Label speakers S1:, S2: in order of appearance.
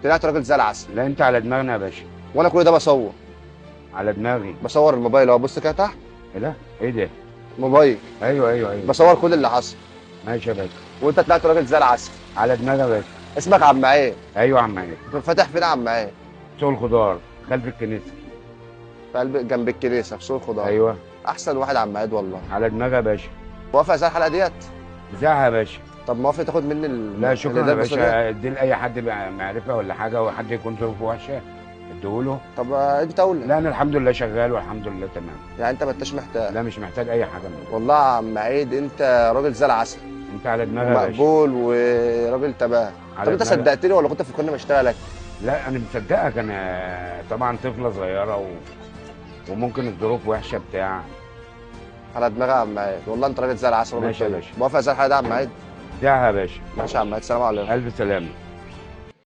S1: طلعت راجل زي العسل.
S2: لا انت على دماغنا يا باشا.
S1: وانا كل ده بصور.
S2: على دماغي.
S1: بصور الموبايل اهو، بص كده تحت.
S2: ايه ده؟ ايه ده؟
S1: موبايل.
S2: ايوه ايوه ايوه،
S1: بصور كل اللي حصل.
S2: ماشي يا باشا.
S1: وانت طلعت راجل زي العسل.
S2: على دماغي يا باشا.
S1: اسمك عم عيد؟
S2: ايوه عم عيد.
S1: فاتح فين عم عيد؟
S2: سوق الخضار خلف الكنيسة.
S1: في قلب جنب الكنيسة في سوق الخضار.
S2: ايوه.
S1: احسن واحد عم عيد والله.
S2: على دماغي يا باشا.
S1: موافق زي الحلقة ديت؟
S2: بتاعها يا باشا.
S1: طب موافق تاخد مني
S2: لا شكرا يا باشا، ادي لاي حد معرفة ولا حاجة، وحد يكون ظروفه وحشة اديهوله.
S1: طب انت اولى.
S2: لا انا الحمد لله شغال والحمد لله تمام.
S1: يعني انت ما انتش محتاج؟
S2: لا مش محتاج اي حاجة منك.
S1: والله يا عم عيد انت راجل زي العسل.
S2: انت على دماغي يا باشا.
S1: مقبول وراجل تمام. طب انت صدقتني ولا كنت فاكرني بشتغلك؟
S2: لا انا مصدقك، انا طبعا طفله صغيرة وممكن الظروف وحشة بتاع.
S1: على دماغي يا عم عيد، والله انت راجل زي العسل.
S2: ماشي يا باشا.
S1: موافق زي الحلقة دي يا عم عيد؟
S2: دعها يا باشا.
S1: ماشي يا عم عيد، السلام عليكم.
S2: الف سلامه.